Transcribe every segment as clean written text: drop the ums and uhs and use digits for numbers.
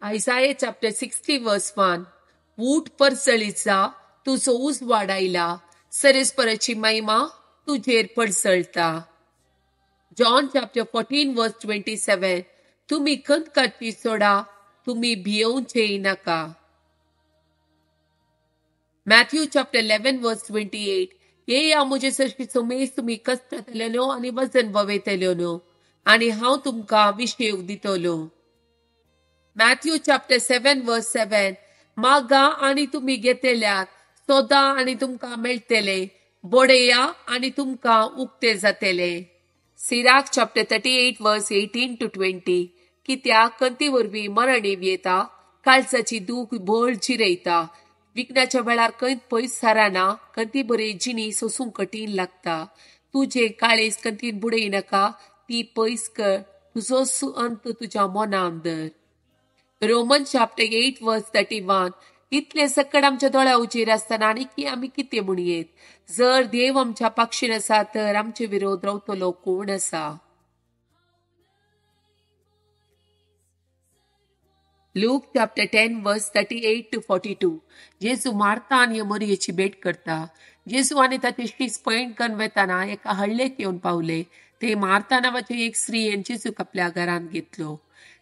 Isaiah chapter 60 verse 1. ऊठ परजळीचा तुजो उजवाड आयला, सरेस्पराची महिमा तुजेर परजळता. John chapter 14 verse 27. तुमी खंत काडची सोडा, तुमी भियोवचेय नाका. मॅथ्यू चॅप्टर 11 वर्स 28. येया म्हजे सरशी समेज तुमी कश्ट न्हू आनी वजन ववेतल्यो न्हू, आनी हांव तुमकां विशेव दितलो. मॅथ्यू चॅप्टर 7 वर्स 7. मागा आनी तुमी घेतल्यात, सोदा आनी तुमकां मेळटले, बडया आनी तुमकां उक्ते जातले. सिराक चॅप्टर 38 वर्स 18 to 20. कित्याक कंती वरवीं मरण येता, काळजाची दूख भळ जिरयता. विकण्याच्या वेळार कंत पयस साराना, कंती बरी जिणी सोसूंक कठीण लागता. तुजें काळीज कंतीन बुडय नाका, ती पयस कर, तुजो अंत तुज्या मनान धर. रोमन चॅप्टर 8 वर्स 31. इतले सकट आमच्या दोळ्या उचेर आसतना आनी की आमी कितें म्हणयेत? जर देव आमच्या पक्षीन आसा तर आमचे विरोध रावतलो कोण आसा? लूक चॅप्टर 10 वर्स 38 to 42. जेजू मारता आनी मोरयेची भेट करता. जेजू आनी ताचे शीस पयण करून वेताना एका हळ्ळेक येवन पावले. ते मारता नांवाची एक स्त्रीयेन जेजूक आपल्या घरांत घेतलो.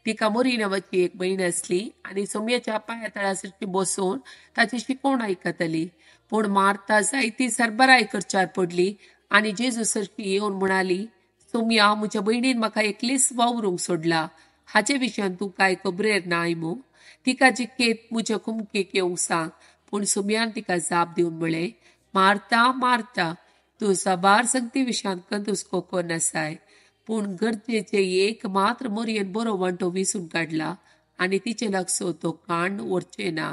तिका मोरी नांवाची एक भयण आसली आनी सोमयाच्या पांया तळासरशी बसून ताची शिकवण आयकतली. पूण मारता जायती सरबराय करच्यार पडली आनी जेजू सरशी येवन म्हणाली, सोमया, म्हज्या भयणीन म्हाका एकलीच वावरूंक सोडला, हाचे विशयान तूं कांय खबरेर नाय मू? तिका जिकेत म्हज्या कुमकेक येवंक सांग. पूण सोमयान तिका जाप दिवन म्हळें, मारता मारता, तूं साबार संगती विशयान कंदुस्को कोन आसाय, पूण गरजेचे एक मात्र मोरयेन बरो वांटो विसून काडला आनी तिचे लागसो तो कांड व्हरचे ना.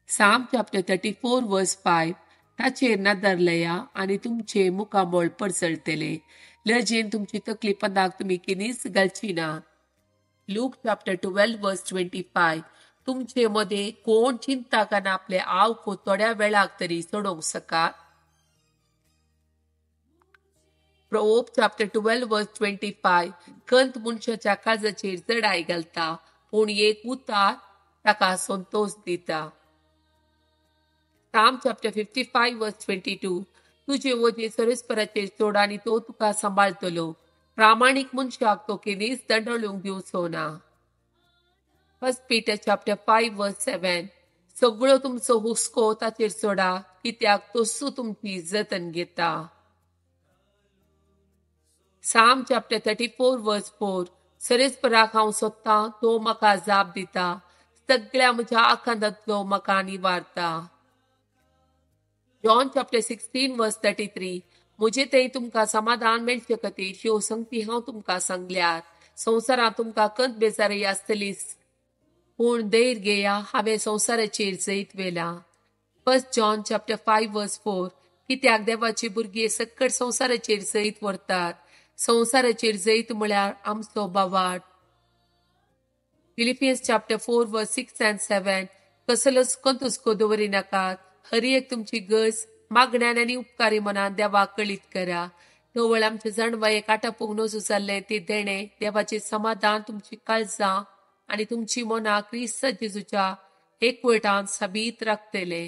साम चॅप्टर 34 वर्स 5. ताचेर नदर लया आनी तुमचे मुखामळ परजळटले, लजेन तुमची तकली पंदाक तुमी किनीच घालची ना. लूक चॅप्टर 12 वर्स 25. तुमचे मदें कोण चिंता करना आपले आवको थोड्या वेळाक तरी सोडोवंक सकात? प्रोवोब चॅप्टर 12 वर्स 25. कंत मनशाच्या काळजाचेर जडाय घालता, पूण एक उतार ताका संतोश दिता. साम चॅप्टर 55 वर्स 22. तुजे वजे सरेस्पराचेर सोड आनी तो तुका सांबाळटलो, प्रामाणीक मनशाक तो केन्नाच दंडळूंक दिवचो ना. 1 पीटर चॅप्टर 5 वर्स 7. सगळो तुमचो हुस्को ताचेर सोडा, कित्याक तोसू तुमची जतन घेता. साम चॅप्टर 34 वर्स 4. सरेस्पराक हांव सोदतां, तो म्हाका जाप दिता, सगळ्या म्हज्या आकांतांतलो म्हाका निवारता. जॉन चॅप्टर 16 वर्स 33. म्हजे थंय तुमकां समाधान मेळचे खातीर ह्यो संगती हांव तुमकां सांगल्यात. संवसारांत तुमकां कंत बेजारय आसतलीच, पूण धैर्य घेया, हांवें संवसाराचेर जैत व्हेलां. 1 जॉन चॅप्टर 5 वर्स 4. कित्याक देवाची भुरगीं सकट संवसाराचेर जैत व्हरतात. संवसाराचेर जैत म्हळ्यार आमचो बावाट. फिलिपियन्स चॅप्टर 4 वर्स 6 आनी 7. कसलोच कंतुस्को दवरिनाकात, हर एक तुमची गरज मागण्यान आनी उपकारी मनान देवाक कळीत करा. तवळ आमचे जाणवायेक आटापूंक नजो जाल्लें ते देणें देवाचें समाधान तुमची काळजां आनी तुमची मनां क्रिस्त जेजूच्या एकवटान साबीत राखतले.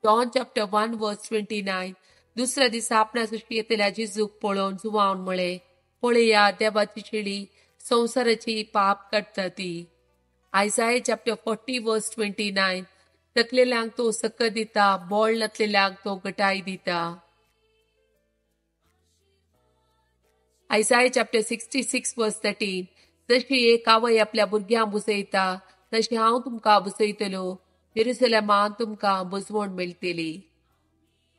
जॉन चॅप्टर 1 वर्स 29. दुसऱ्या दिसा आपणा सृश्टी येतल्या जेजूक पळोवन जुवावन म्हळें, पळया देवाची शेळी, संवसाराची पाप काडटा ती. आयजाय चॅप्टर 40 वर्स 29. थकलेल्यांक तो सकत दिता, बोळ नातलेल्यांक तो गटाय दिता. आयजाय चॅप्टर 66 वर्स 13. जशी एक आवय आपल्या भुरग्यांक बुजयता तशें हांव तुमकां बुजयतलो, जेरुसलेमान तुमकां बुजवण मेळटली.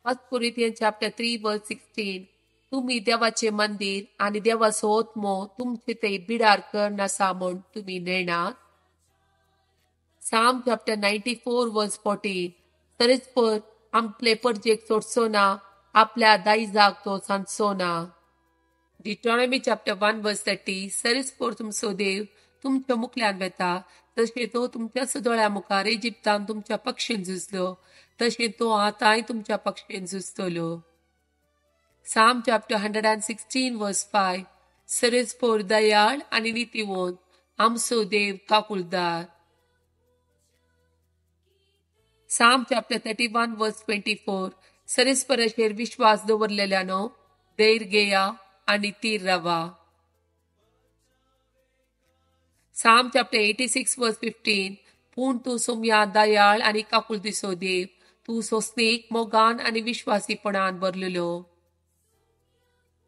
1 कोरिंथियन चॅप्टर 3 वर्स 16. तुमी देवाचें मंदीर आनी देवाचो आत्मो तुमचे ते बिडार करून आसा म्हूण तुमी नेणात. साम चॅप्टर 94 वर्स 14. तरेच आपले परजेक सोडचो ना, आपल्या दायजाक तो सांजचो ना. डिटॉनॉमी चॅप्टर 1 वर्स 30. सरेस्पर तुमचो देव तुमच्या मुखल्यान वेता, तशें तो तुमच्याच दोळ्या मुखार इजिप्तान तुमच्या पक्षीन झुजलो, तशें तो आतांय तुमच्या पक्षीन झुजतलो. साम चॅप्टर 116 वर्स 5. सरस्पोर दयाळ आनी नितीवंत, आमचो देव काकुळदार. Psalm chapter 31 verse 24. सरस्पराचेर विश्वास दवरलेल्यानो धैर्य घेया आनी तीर रावा. Psalm chapter 86 verse 15. पूण तूं सोम्या दयाळ आनी काकुळतीचो देव, तूं सोंसणीक, मोगान आनी विश्वासीपणान भरलेलो.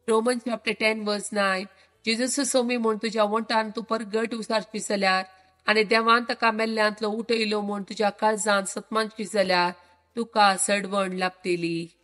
Roman chapter 10 verse 9. जेजूस सोमी म्हूण तुज्या वंठान तूं परगट उसारशी जाल्यार आनी देवान ताका मेल्ल्यांतलो उठयलो म्हूण तुज्या काळजान सतमानशी जाल्यार तुका सडवण लाभतली.